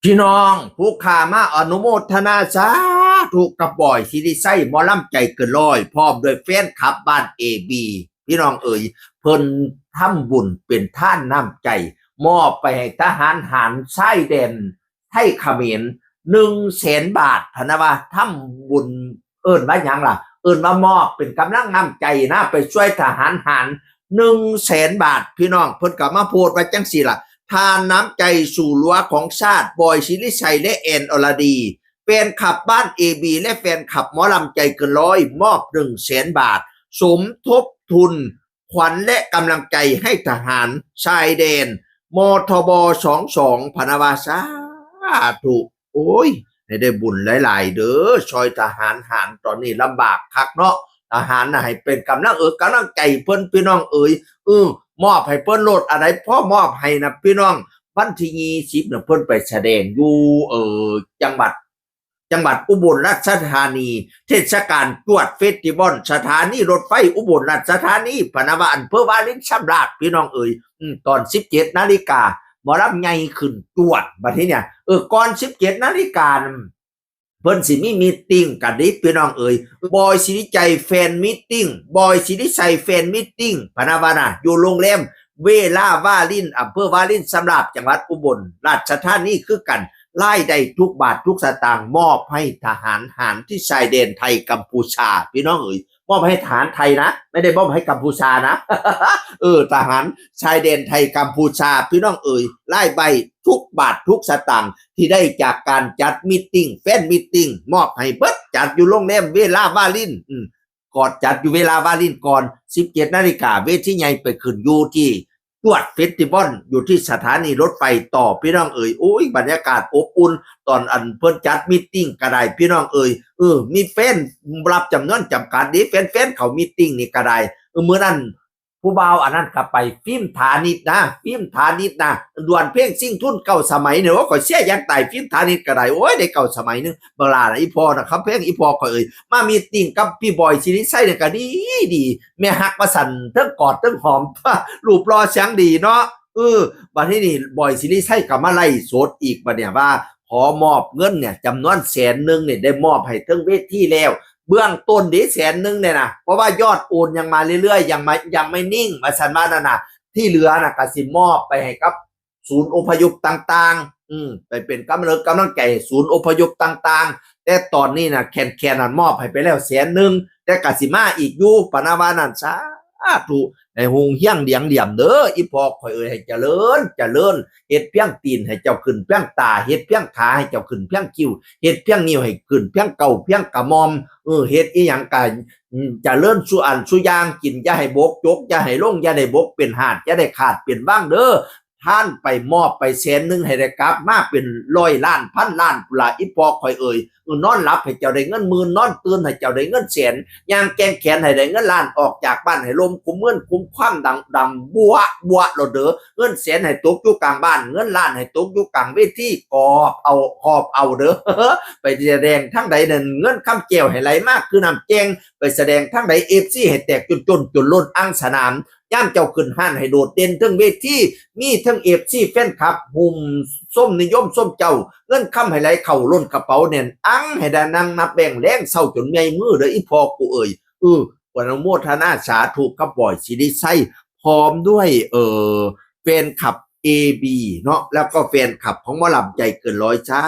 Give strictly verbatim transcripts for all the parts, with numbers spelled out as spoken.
พี่น้องผู้ข้ามาอนุโมทนาสาธุกับบอยศิริชัยหมอลำใจเกินร้อย พร้อมด้วยแฟนคลับบ้านเอบี พี่น้องเอ๋ย เพิ่นทำบุญเป็นทานน้ำใจ มอบไปให้ทหารหารชายแดนไทยเขมร หนึ่งแสนบาท พะนะว่าทำบุญ เอิ้นว่าหยังล่ะ เอิ้นว่ามอบเป็นกำลังน้ำใจนะ ไปช่วยทหารหารหนึ่งแสนบาท พี่น้อง เพิ่นก็มาโพสต์ว่าจังซี่ล่ะ ทานน้ำใจสู่รั้วของชาติ บอยศิริชัยและแอนอรดี แฟนคลับบ้านเอบี และแฟนคลับหมอลำใจเกินร้อย มอบหนึ่งแสนบาท สมทบทุนขวัญและกำลังใจให้ทหารชายแดน มทบ สองสอง พะนะว่าสาธุ โอ้ย ให้ได้บุญหลายๆ เด้อ ช่วยทหารหารตอนนี้ลำบากคักเนาะ ทหารน่ะให้เป็นกำลังเออกำลังใจเพิ่น พี่น้องเอ๋ย เออ มอบให้เพิ่นโลด อะไรพ่อมอบให้นะพี่น้อง วันที่ยี่สิบน่ะเพิ่นไปแสดงอยู่ เออ จังหวัด จังหวัดอุบลราชธานี เทศกาลจวดเฟสติวัล สถานีรถไฟอุบลราชธานี พะนะว่าอำเภอวารินชำราบ พี่น้องเอ๋ย อืม ตอนสิบเจ็ดนาฬิกา หมอลำใหญ่ขึ้นจวด บัดนี้เนี่ย เออ ก่อนสิบเจ็ดนาฬิกานั่น เพิ่นสิมีมีตติ้งกันเด้ พี่น้องเอ๋ย บอยศิริชัยแฟนมีตติ้ง บอยศิริชัยแฟนมีตติ้ง พะนะว่านะ อยู่โรงแรมเวลาวาริน อำเภอวารินชำราบ จังหวัดอุบลราชธานีคือกัน รายได้ทุกบาททุกสตางค์มอบให้ทหารหารที่ชายแดนไทยกัมพูชา พี่น้องเอ๋ย มอบให้ทหารไทยนะ ไม่ได้มอบให้กัมพูชานะ เออ ทหารชายแดนไทยกัมพูชา พี่น้องเอ๋ย รายได้ทุกบาททุกสตางค์ที่ได้จากการจัดมีตติ้ง แฟนมีตติ้ง มอบให้เบิด จัดอยู่โรงแรมเวลาวาริน อืม ก่อนจัดอยู่เวลาวารินก่อน สิบเจ็ดนาฬิกา เวทีใหญ่ไปขึ้นอยู่ที่จวดเฟสติวัล อยู่ที่สถานีรถไฟต่อ พี่น้องเอ๋ย โอ้ย บรรยากาศอบอุ่น ตอนอันเพิ่นจัดมีตติ้งก็ได้ พี่น้องเอ๋ย เออ มีแฟนรับจำนวนจำกัดเด้ แฟนๆ เขามีตติ้งนี่ก็ได้ เออ มื้อนั้น ผู้บ่าวอันนั้นก็ไป ฟิล์มฐานิชนะ ฟิล์มฐานิชนะ ดวลเพลงชิงทุนเก้าสมัยเนี่ย โอ้ย ข้อยเชียร์อย่างตาย ฟิล์มฐานิชก็ได้ โอ้ย ได้เก้าสมัยหนึ่ง บักหล่าน่ะ อีพ่อน่ะ คำแพง อีพ่อข้อยเอ่ย มามีตติ้งกับพี่บอยศิริชัยเนี่ยก็ดีดี แม่ฮักว่าสั่น เทิงกอดเทิงหอม รูปหล่อเสียงดีเนาะ เออ บัดนี้นี่ บอยศิริชัยก็มาไลฟ์สดอีก บัดเนี่ยว่า ขอมอบเงินเนี่ยจำนวนแสนหนึ่งเนี่ย ได้มอบให้เทิงเวทีแล้ว เบื้องต้นเด้ แสนหนึ่งเนี่ยนะ เพราะว่ายอดโอนยังมาเรื่อยๆ ยังมา ยังไม่นิ่ง ว่าซั่นว่านั่นน่ะ ที่เหลือน่ะก็สิมอบไปให้กับศูนย์อพยพต่างๆ อืม ไปเป็นกำลัง กำลังใจให้ศูนย์อพยพต่างๆ แต่ตอนนี้น่ะ แคนๆ นั่นมอบให้ไปแล้วแสนหนึ่ง แต่ก็สิมาอีกอยู่ พะนะว่านั่น สาธุ ให้ฮุงเฮียงเหลียงเหลี่ยมเด้อ อีพ่อข้อยเอ่ย ให้เจริญ เจริญ เฮ็ดเพียงตีนให้เจ้าขึ้นเพียงตา เฮ็ดเพียงขาให้เจ้าขึ้นเพียงคิ้ว เฮ็ดเพียงนิ้วให้ขึ้นเพียงเก้าเพียงกระหม่อม เออ เฮ็ดอีหยังก็ อืม เจริญสู่อันสู่อย่าง กินอย่าให้บก จกอย่าให้ลง อย่าได้บกเป็นหาด อย่าได้ขาดเป็นว่างเด้อ ทานไปมอบไปแสนหนึ่ง ให้ได้กลับมาเป็นร้อยล้านพันล้านพุ้นล่ะ อีพ่อข้อยเอ่ย เออ นอนหลับให้เจ้าได้เงินหมื่น นอนตื่นให้เจ้าได้เงินแสน ย่างแกว่งแขนให้ได้เงินล้าน ออกจากบ้านให้ลมคุ้มเงินคุ้มความดังดำบัวบัวโลดเด้อ เงินแสนให้ตกอยู่กลางบ้าน เงินล้านให้ตกอยู่กลางเวที กอบเอา กอบเอาเด้อ ไปแสดงทางใดนั่น เงินคำแก้วให้ไหลมาคือน้ำแจ้ง ไปแสดงทางใด เอฟซี ให้แตกจนจนจนล้นอังสนาม ยามเจ้าขึ้นฮ้านให้โดดเด่นเทิงเวที มีเทิง เอฟซี แฟนคลับ หุ้มส้มนิยมส้มเจ้า เงินคำให้ไหลเข้าล้นกระเป๋าแน่นอัง ให้ได้นั่งนับแบงค์แลงเช้าจนเมื่อยมือเด้อ อีพ่อกูเอ่ย เออ อนุโมทนาสาธุกับบอยศิริชัย พร้อมด้วย เอ่อ แฟนคลับ เอบี เนาะ แล้วก็แฟนคลับของหมอลำใจเกินร้อย สา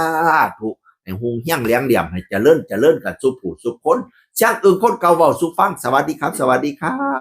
ธุ ให้ฮุงเฮียงเหลียงเหลี่ยม ให้เจริญ เจริญกันสู่ผู้สู่คน ช่างอึ่งคนเก่าเว้าสู่ฟัง สวัสดีครับ สวัสดีครับ